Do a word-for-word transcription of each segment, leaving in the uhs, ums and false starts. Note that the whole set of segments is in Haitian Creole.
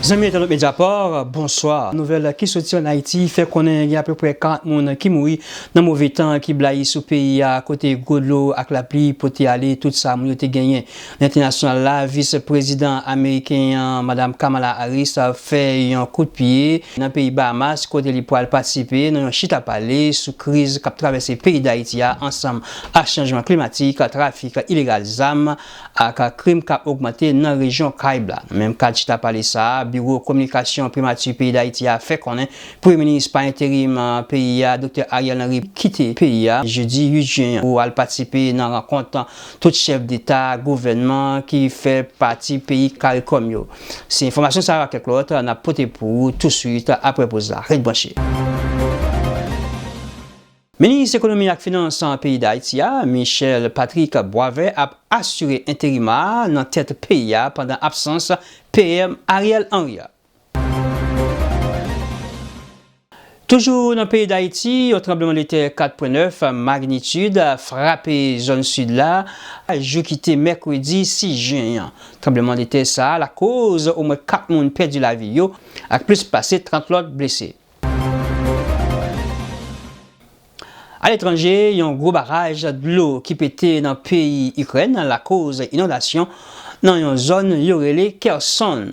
Zanmi entènot Mediaport, bonswa. Nouvèl ki soti ann Ayiti fè konnen gen apeprè karant moun ki mouri nan move tan ki blayi sou peyi a, kote gwo dlo ak lapli pote ale tout sa moun yo te genyen. Nan entènasyonal la, vis prezidan ameriken an, Madam Kamala Harris, fè yon kout pye nan peyi Bahamas, kote li pral patisipe nan yon chita pale sou kriz k ap travèse peyi Dayiti a, ansanm ak chanjman klimatik, trafik ilegal zam, ak krim k ap ogmante nan rejyon Karayib la. Nan menm kad chita pale sa a, biwo kominikasyon primati peyi Dayiti a fè konnen premye minis pa enterim peyi a, Doktè Ariel Henry, kite peyi a jedi uit jen pou al patisipe nan rankont tout chèf deta, gouvènman ki fè pati peyi Karikòm yo. Se enfòmasyon sa yo ak kèk lòt n ap pote pou ou touswit apre poz la. Ret branche. Minis ekonomi ak finans peyi Dayiti a, Michel Patrick Boisvert, ap asire enterima nan tèt peyi a pandan absans P M Ariel Henry a. Toujou nan peyi Dayiti, yon tranblemanntè kat pwen nèf magnitid frape zòn sid la, jou ki te mèkredi sis jen an. Tranblemanntè sa a lakoz omwen kat moun pèdi lavi yo ak plis pase trant lòt blese. Aletranje, yon gwo baraj dlo ki pete nan peyi Ikrèn lakoz inondasyon nan yon zòn yo rele Kherson.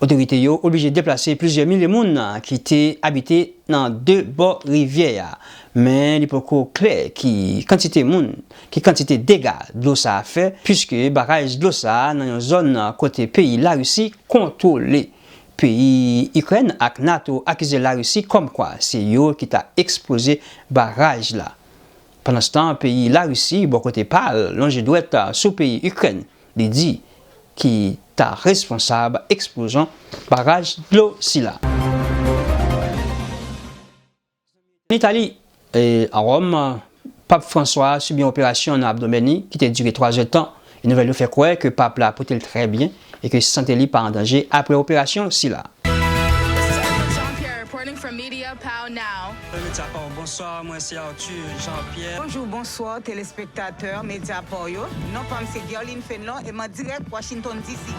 Otorite yo oblije deplase plizyè milye moun ki te abite nan de bò rivyè a. Men li poko klè ki kantite moun, ki kantite dega dlo sa a fè, piske baraj dlo sa a nan yon zòn kote peyi Larisi kontwole. Peyi Ikrèn ak nato akize Larisi kòmkwa se yo ki ta eksploze baraj la. Pandanstan, peyi Larisi, bò kote pa l, lonje dwèt sou peyi Ikrèn, li di ki ta responsab eksplozyon baraj dlo sila. An Itali, e, a Wòm, Pap Franswa sibi yon operasyon nan abdomèn li ki te dire twa zèdtan. E nouvèl yo fè kwè ke Pap la pote l trè byen e ke sante li pa an danje apre operasyon sila. Jean-Pierre reporting from Media Pow Now. Media Pow, bonswa, mwen se Arthur Jean-Pierre. Bonjou, bonswa, telespektatè Media Pow yo. Non pa m se Guerline Fenlon e m an dirèk Washington D C.